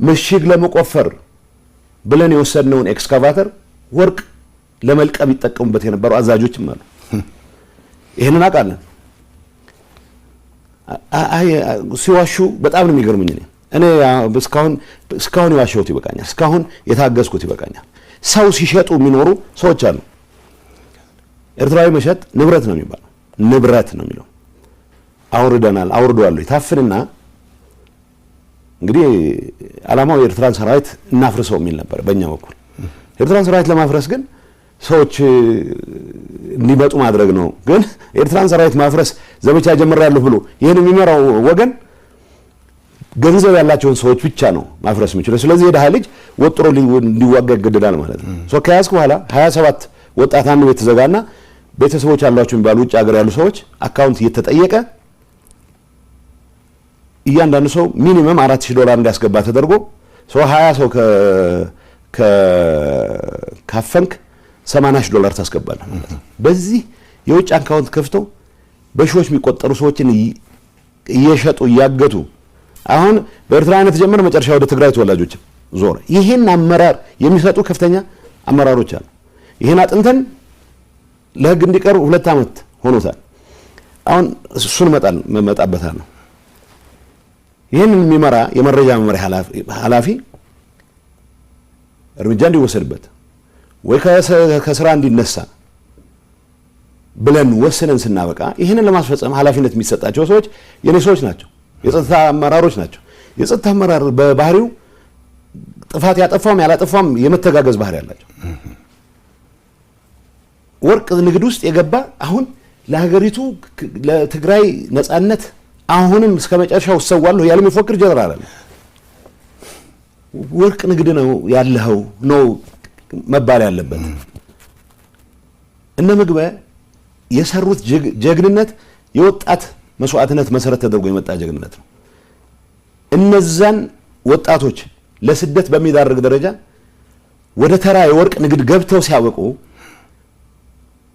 ምሽግ ለመቆፈር ብለን የወሰድነውን ኤክስካቫተር ወርቅ ለመልቀም ይጠቀሙበት የነበሩ አዛዦችም አሉ። ይህንን አውቃለን። ሲዋሹ በጣም ነው የሚገርሙኝ። እኔ እስካሁን የዋሸሁት ይበቃኛል። እስካሁን የታገዝኩት ይበቃኛል። ሰው ሲሸጡ የሚኖሩ ሰዎች አሉ። ኤርትራዊ መሸጥ ንብረት ነው የሚባለው፣ ንብረት ነው የሚለው። አውርደናል፣ አውርደዋለሁ። ታፍንና እንግዲህ ዓላማው የኤርትራን ሰራዊት እናፍርሰው የሚል ነበር በእኛ በኩል። ኤርትራን ሰራዊት ለማፍረስ ግን ሰዎች እንዲመጡ ማድረግ ነው። ግን ኤርትራን ሰራዊት ማፍረስ ዘመቻ ጀምሬያለሁ ብሎ ይህን የሚመራው ወገን ገንዘብ ያላቸውን ሰዎች ብቻ ነው ማፍረስ የሚችለው። ስለዚህ የድሃ ልጅ ወጥሮ እንዲዋጋ ይገደዳል ማለት ነው። So ከያዝክ በኋላ 27 ወጣት አንድ ቤት ተዘጋና ቤተሰቦች ያሏቸው የሚባሉ ውጭ ሀገር ያሉ ሰዎች account እየተጠየቀ እያንዳንዱ ሰው minimum $4,000 እንዲያስገባ ተደርጎ ሰው 20 ሰው ካፈንክ $80,000 ታስገባለህ ማለት ነው። በዚህ የውጭ account ከፍተው በሺዎች የሚቆጠሩ ሰዎችን እየሸጡ እያገቱ አሁን በኤርትራ አይነት ጀመረ፣ መጨረሻ ወደ ትግራይ ተወላጆች ዞረ። ይሄን አመራር የሚሰጡ ከፍተኛ አመራሮች አሉ። ይሄን አጥንተን ለህግ እንዲቀርብ 2 ዓመት ሆኖታል። አሁን እሱን እመጣበታለሁ። ይህንን የሚመራ የመረጃ መምሪያ ኃላፊ እርምጃ እንዲወሰድበት ወይ ከስራ እንዲነሳ ብለን ወስነን ስናበቃ ይህንን ለማስፈጸም ኃላፊነት የሚሰጣቸው ሰዎች የኔ ሰዎች ናቸው፣ የጸጥታ አመራሮች ናቸው። የጸጥታ አመራር በባህሪው ጥፋት ያጠፋም ያላጠፋም የመተጋገዝ ባህሪ ያላቸው፣ ወርቅ ንግድ ውስጥ የገባ አሁን ለሀገሪቱ ለትግራይ ነጻነት አሁንም እስከ መጨረሻው እሰዋለሁ ያለ የሚፎክር ጀነራል አለ። ወርቅ ንግድ ነው ያለኸው ነው መባል ያለበት። እነ ምግበ የሰሩት ጀግንነት የወጣት መስዋዕትነት መሰረት ተደርጎ የመጣ ጀግንነት ነው። እነዛን ወጣቶች ለስደት በሚዳርግ ደረጃ ወደ ተራ የወርቅ ንግድ ገብተው ሲያበቁ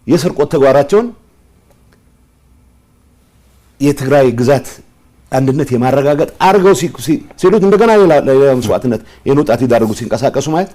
የስርቆት ተግባራቸውን የትግራይ ግዛት አንድነት የማረጋገጥ አድርገው ሲሉት እንደገና ሌላ መስዋዕትነት ይህን ወጣት ይዳርጉ ሲንቀሳቀሱ ማየት